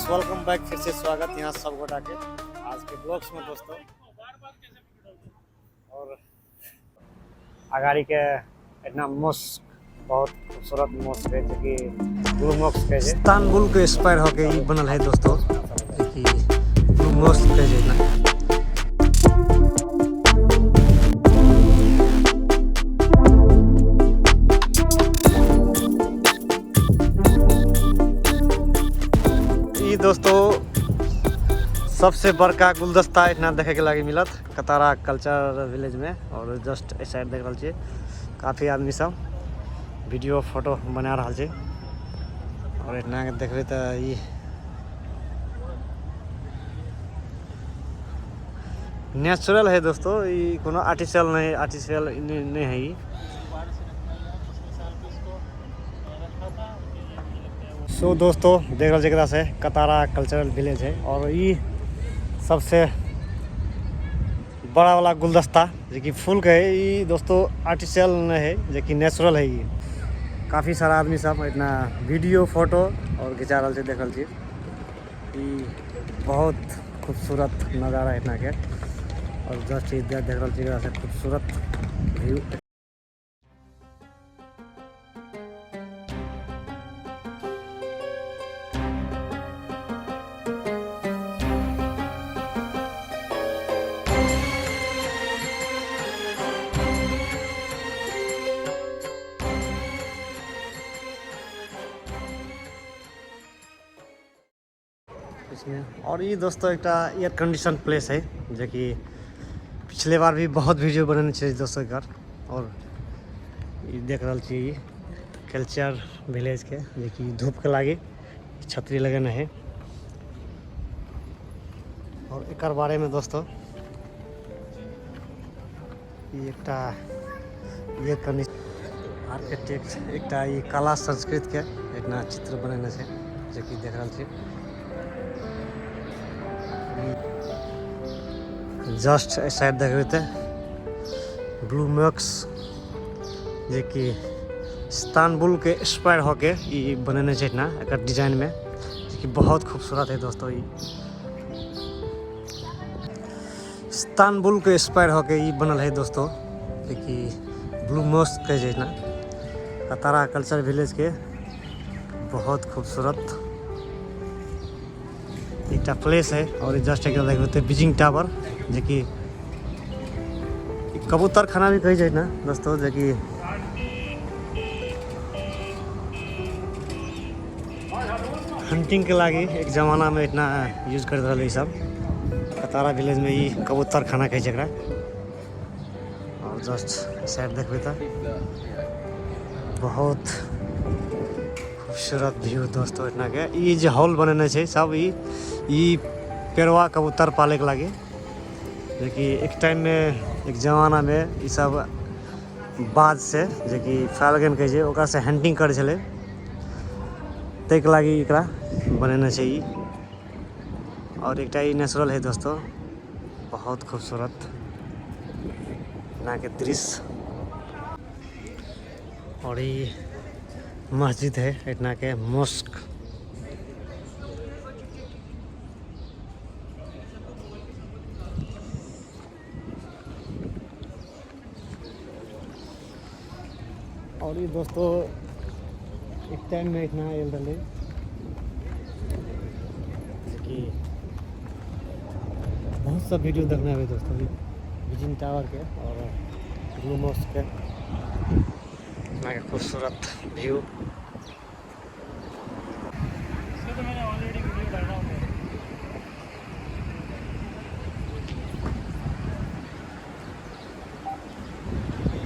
Welcome back, फिर से स्वागत यहाँ सब गोटा के आज के ब्लॉग्स में दोस्तों। और अगाड़ी के इतना मॉस्क, बहुत खूबसूरत मॉस्क है, जो कि ब्लू मॉस्क है। इस्तानबुल के इंस्पायर होके ई बनल है दोस्तों, जे कि ब्लू मॉस्क है जे ना। ई दोस्तों सबसे बड़का गुलदस्ता इतना देखे के लागी मिलत कतारा कल्चर विलेज में। और जस्ट एहि साइड देख रहल छी काफ़ी आदमी सब वीडियो फोटो बना रहल छै। और इतना के देखबै तऽ ई नेचुरल है दोस्तों, ई कोनो आर्टिफिशियल नहीं, आर्टिफिशियल नहीं है ई। सो दोस्तों देख रहल छी एकरा से कतारा कल्चरल विलेज है। और ई सबसे बड़ा वाला गुलदस्ता जो कि फूल के है, ई दोस्तों आर्टिफिशियल नहीं है, जो कि नेचुरल है। ई काफ़ी सारा आदमी सब इतना वीडियो फोटो और घिचा रहल छै, देख रहल छी। ई बहुत खूबसूरत नज़ारा इतना के। और जस्ट ई देख रहल छी एकरा से खूबसूरत व्यू। इसमें और ये दोस्तों एक एयर कंडीशन प्लेस है, जो कि पिछले बार भी बहुत वीडियो बनेने छे दोस्तों एकर। और ई देख रहल छी कल्चर विलेज के, जे कि धूप के लागी छतरी लगेने है। और एकर बारे में दोस्तों ई एकटा एयर कंडीशन आर्किटेक्ट एकटा ई कला संस्कृत के एकना चित्र बनेने छै, जे कि देख रहल छी। जस्ट एहि साइड देखबै तऽ ब्लू मॉस्क, जे कि इस्तानबुल के इंस्पायर होके ई बनेने छै ना एकर डिजाइन में, जे कि बहुत खूबसूरत है दोस्तों। ई इस्तानबुल के इंस्पायर होके ई बनल है दोस्तों, जे कि ब्लू मॉस्क कहै छै ना। कतारा कल्चर विलेज के बहुत खूबसूरत एकटा प्लेस है। और जस्ट एक देखबै तऽ बीजिंग टावर, जे कि कबूतर खाना भी कहै छै ना दोस्तों, जे कि हंटिंग के लागी एक जमाना में इतना यूज करैत रहलै ई सब। कतारा विलेज में ई कबूतर खाना कहै छै एकरा। और जस्ट साइड देखबै तऽ बहुत खूबसूरत व्यू दोस्तों इतना के। ई जे हॉल बनेने छै सब ई पेड़वा कबूतर पाले के लागी, जे कि एक टाइम में एक जमाना में ई सब बाज से जे कि फाल्गन कहै छै ओकरा से हंटिंग करै छलै, ताहिके लागी एकरा बनेने छै ई। और एकटा ई नेचुरल है दोस्तों, बहुत खूबसूरत यहाँ के दृश्य। और ई मस्जिद है इतना के मॉस्क। और ये दोस्तों एक टाइम में इतना आयल रहलै कि बहुत सब वीडियो देखने है दोस्तों बीजिंग टावर के और ब्लू मॉस्क के। इतना के खूबसूरत व्यू। इसका तो मैंने ऑलरेडी वीडियो डाला हुआ है।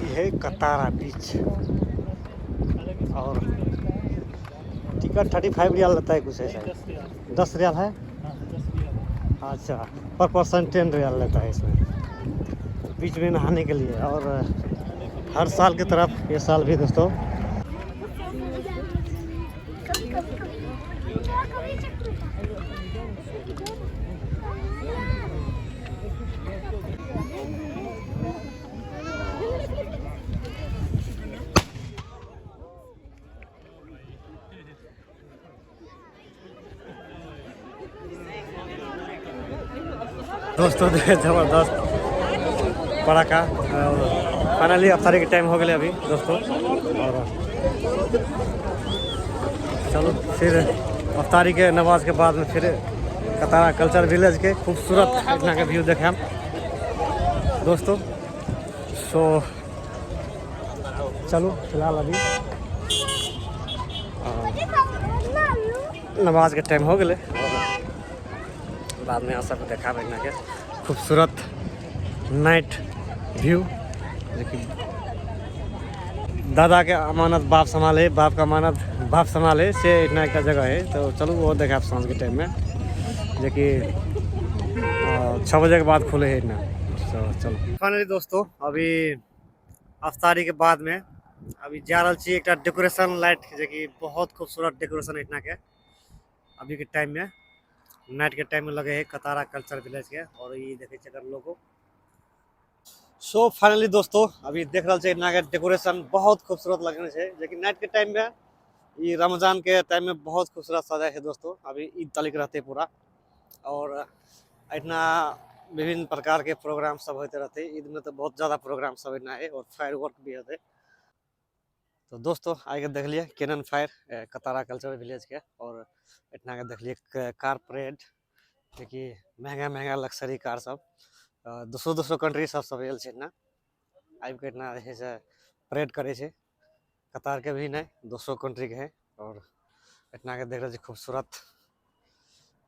ये है कतारा बीच। और टिकट 35 रियाल लेता है कुछ ऐसा। 10 रियाल। 10 रियाल है? हाँ, 10 रियाल। अच्छा, पर पर्सन 10 रियाल लेता है इसमें बीच में नहाने के लिए। और हर साल की तरफ ये साल भी दोस्तों। कभी कभी कभी कभी चक्कर। दोस्तों जबरदस्त पटाखा। और फाइनली अफ्तारी के टाइम हो गए अभी दोस्तों। और चलो फिर अफ्तारी के नमाज के बाद में फिर कतारा कल्चर विलेज के खूबसूरत इतना के व्यू देखे हम दोस्तों। सो चलो फिलहाल अभी नमाज के टाइम हो गए, बाद में यहाँ सबके देखा इतना के खूबसूरत नाइट व्यू। देखिए दादा के अमानत बाप संभाले, बाप का अमानत बाप संभाले से इतना एक जगह है। तो चलो वो देखा साँझ के टाइम में, जो कि 6 बजे के बाद खुले है इतना। तो चलो फाइनली दोस्तों अभी अफ्तारी के बाद में अभी जा रहा छी एक डेकोरेशन लाइट, जो कि बहुत खूबसूरत डेकोरेशन इतना के अभी के टाइम में नाइट के टाइम में लगे है कतारा कल्चर विलेज के। और ये देखे एकर लोगो। सो फाइनली दोस्तों अभी देख रहा इतना के डेकोरेशन बहुत खूबसूरत लगने है, लेकिन नाइट के टाइम में ये रमजान के टाइम में बहुत खूबसूरत सजा है दोस्तों। अभी ईद तलिक रहते पूरा और इतना विभिन्न प्रकार के प्रोग्राम सब होते रहते ईद में, तो बहुत ज़्यादा प्रोग्राम सब इतना है और फायर वर्क भी होते। तो दोस्तों आगे देख लिए cannon fire Katara culture village के, और इतना के देख लिए कार परेड, देखिए महंगा महंगा लग्जरी कार सब दोसरो दोसरो कंट्री सब सब आयल छै इतना आबि के इतना जे छै परेड करे छै, कतार के भी नहीं दोसरो कंट्री के है। और इतना के देख रहे खूबसूरत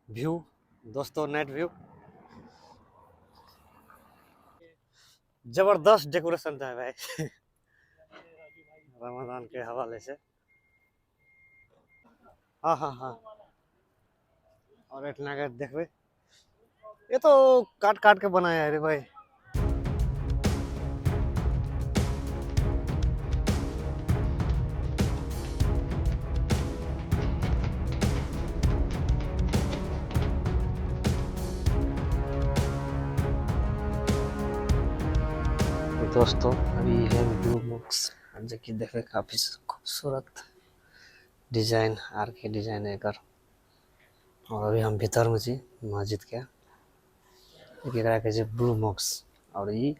व्यू दोस्तों, नाइट व्यू जबरदस्त डेकोरेशन है भाई रमजान के हवाले से। हाँ हाँ हाँ, और इतना के देखबे ये तो काट काट के बनाया है रे भाई। दोस्तों अभी है ब्लू बॉक्स, जो कि देखे काफ़ी खूबसूरत डिजाइन are के डिजाइन है एकर। और अभी हम भीतर में छी मस्जिद के, एकरा कहै छै ब्लू मॉक्स। और ई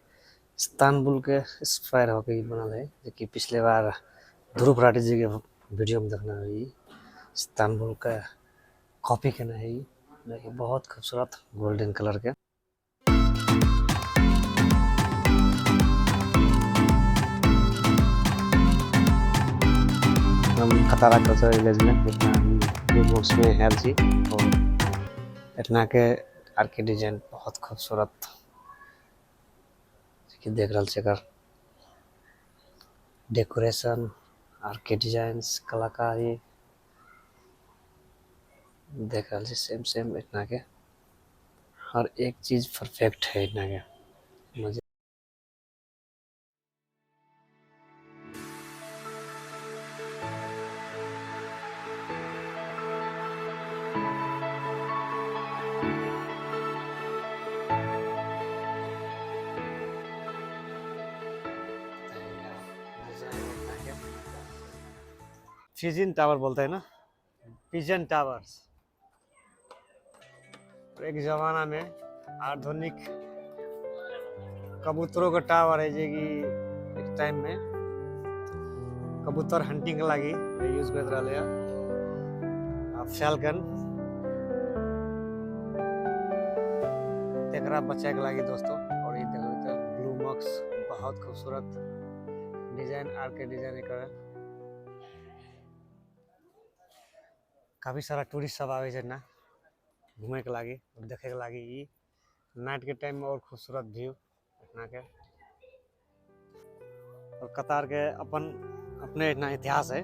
इस्तानबुल के स्क्वायर होके बनल है, जो कि पिछले बार ध्रुव राठी जी के वीडियो में देखना है। इस्तानबुल का कॉपी केने है, देखिए बहुत खूबसूरत गोल्डन कलर के। हम कतारा कल्चर विलेज में इतना ब्लू बॉक्स में आयल छी और इतना के आर के डिजाइन बहुत खूबसूरत देख रहा है। डेकोरेशन आर के डिजाइन कलाकारी देख रहा है, सेम सेम इतना के हर एक चीज परफेक्ट है इतना के। मजे पिजन टावर बोलते हैं ना, पिजन टावर्स। एक जमाना में आधुनिक कबूतरों का टावर है, जो कि एक टाइम में कबूतर हंटिंग लागी यूज करते रहे। फैल्कन तेकरा बचाए के लागी दोस्तों। और ये देखो तो ब्लू मॉक्स बहुत खूबसूरत डिजाइन आर के डिजाइन कर काफ़ी सारा टूरिस्ट सब आवे ना घूमे के लागी और देखे के लागी। ई नाइट के टाइम में और खूबसूरत व्यू इतना के। और कतार के अपन अपने इतना इतिहास है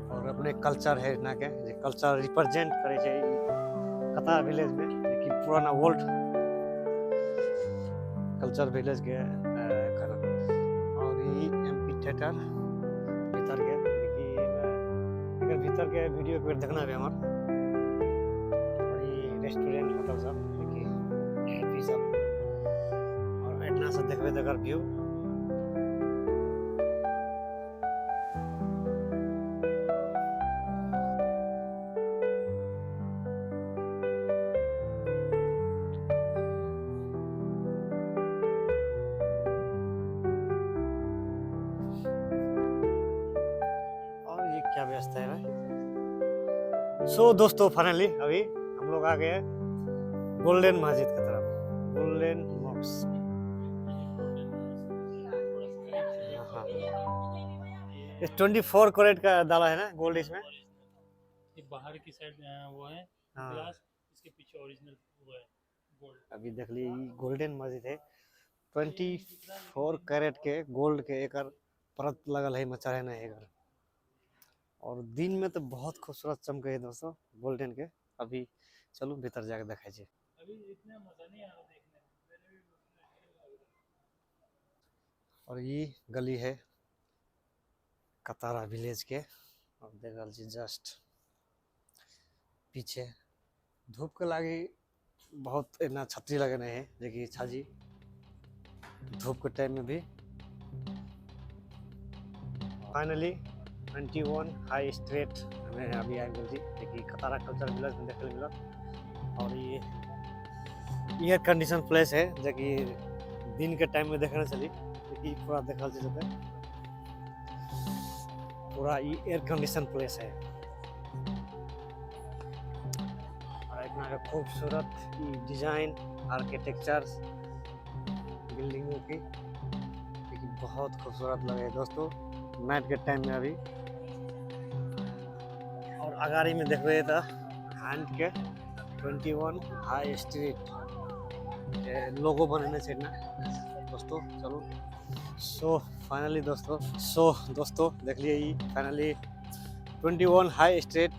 और अपने कल्चर है इतना के, जे कल्चर रिप्रेजेंट करे छै कतार विलेज में, कि पुराना ओल्ड कल्चर विलेज के। और ई एमपी थिएटर भीतर के, एकर भीतर के वीडियो एक बेर देखना है हमार। और ये रेस्टोरेंट होटल सब देखिए सब, और एतना से देखबे त एकर व्यू। व्यवस्था है। सो दोस्तों फाइनली अभी हम लोग आ गए गोल्डन मस्जिद की तरफ, गोल्डन मॉस्क। हाँ, ये 24 कैरेट का डाला है ना गोल्ड इसमें। ये बाहर की साइड वो है हाँ। ग्लास, इसके पीछे ओरिजिनल वो है गोल्ड। अभी देख लिए ई गोल्डन मस्जिद है, 24 कैरेट के गोल्ड के एक परत लगल है मचा है ना एकर। और दिन में तो बहुत खूबसूरत चमके है दोस्तों गोल्डन के। अभी चलू भीतर जाके देखै छी। अभी इतना मजा नहीं आ रहा देखने में, मैंने भी उतना अच्छा नहीं लग रहा। और ये गली है कतारा विलेज के, और देख रहल छी जस्ट पीछे धूप के लागी बहुत एना छतरी लगेने है, जेकि छाजी धूप के टाइम में भी। फाइनली 21 हाई स्ट्रीट हमें अभी आबि गेल छी, जेकि कतारा कल्चर विलेज में देखल मिलत। और ये एयर कंडीशन प्लेस है, जेकि दिन के टाइम में देखने चली, जेकि पूरा देखल छै जतऽ पूरा ई एयर कंडीशन प्लेस है। और इतना के खूबसूरत ई डिजाइन आर्किटेक्चर बिल्डिंगों की, जेकि बहुत खूबसूरत लगे है दोस्तों नाइट के टाइम में अभी। और अगाड़ी में देखबै तऽ हैंड के 21 हाई स्ट्रीट के लोगो बनेने छै ना दोस्तों। चलू सो फाइनली दोस्तों, सो दोस्तों देख लिए ई फाइनली 21 हाई स्ट्रीट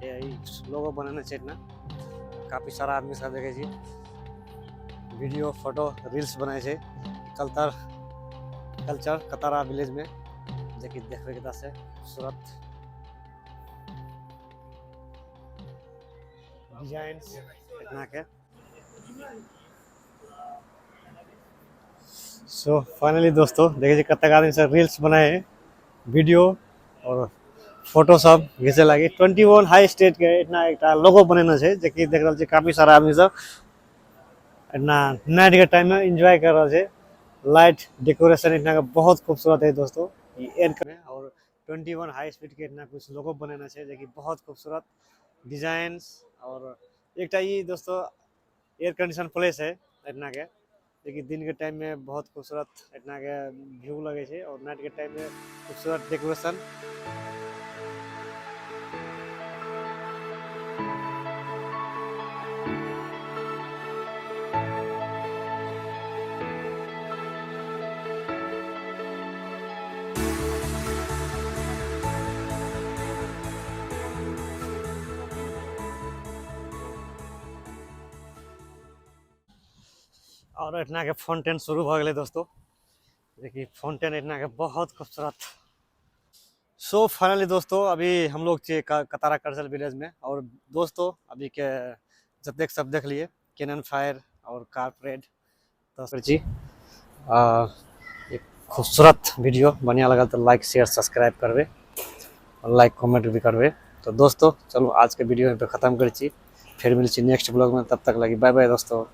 के ई लोगो बनेने छै ना। काफी सारा आदमी सब देखै छी वीडियो फोटो रील्स बनाए छै कल्चर कल्चर कतारा विलेज में, जेकि देखबै के से खूबसूरत डिजाइन इतना के। सो फाइनली दोस्तों देखे छी कतेक आदमी सब रील्स बनाए है, वीडियो और फोटो सब घिचे लागी। 21 हाई स्ट्रीट के इतना एकटा लोगो बनेने छै, जेकि देख रहल छी काफी सारा आदमी सब इतना नाइट के टाइम में एंजॉय कर रहल छै। लाइट डेकोरेशन इतना के बहुत खूबसूरत है दोस्तों ये एंड में। और 21 हाई स्पीड के इतना कुछ लोगो बनेने छै, जेकि बहुत खूबसूरत डिजाइन। और एकटा ई दोस्तों एयर कंडीशन प्लेस है इतना के, जेकि दिन के टाइम में बहुत खूबसूरत इतना के व्यू लगे छै और नाइट के टाइम में खूबसूरत डेकोरेशन। और इतना के फाउंटेन शुरू भ गेलै दोस्तों, देखिए फाउंटेन इतना के बहुत खूबसूरत। सो फाइनली दोस्तों अभी हम लोग छियै कतारा कल्चर विलेज में। और दोस्तों अभी के जतेक सब देख लिए कैनन फायर और कार परेड, तो जी एक खूबसूरत वीडियो बढ़िया लगल तो लाइक शेयर सब्सक्राइब करबे और लाइक कमेंट भी करबे। तो दोस्तों चलो आज के वीडियो पे खत्म करै छी, फिर मिलै छी नेक्स्ट ब्लॉग में, तब तक लगी बाय बाय दोस्तों।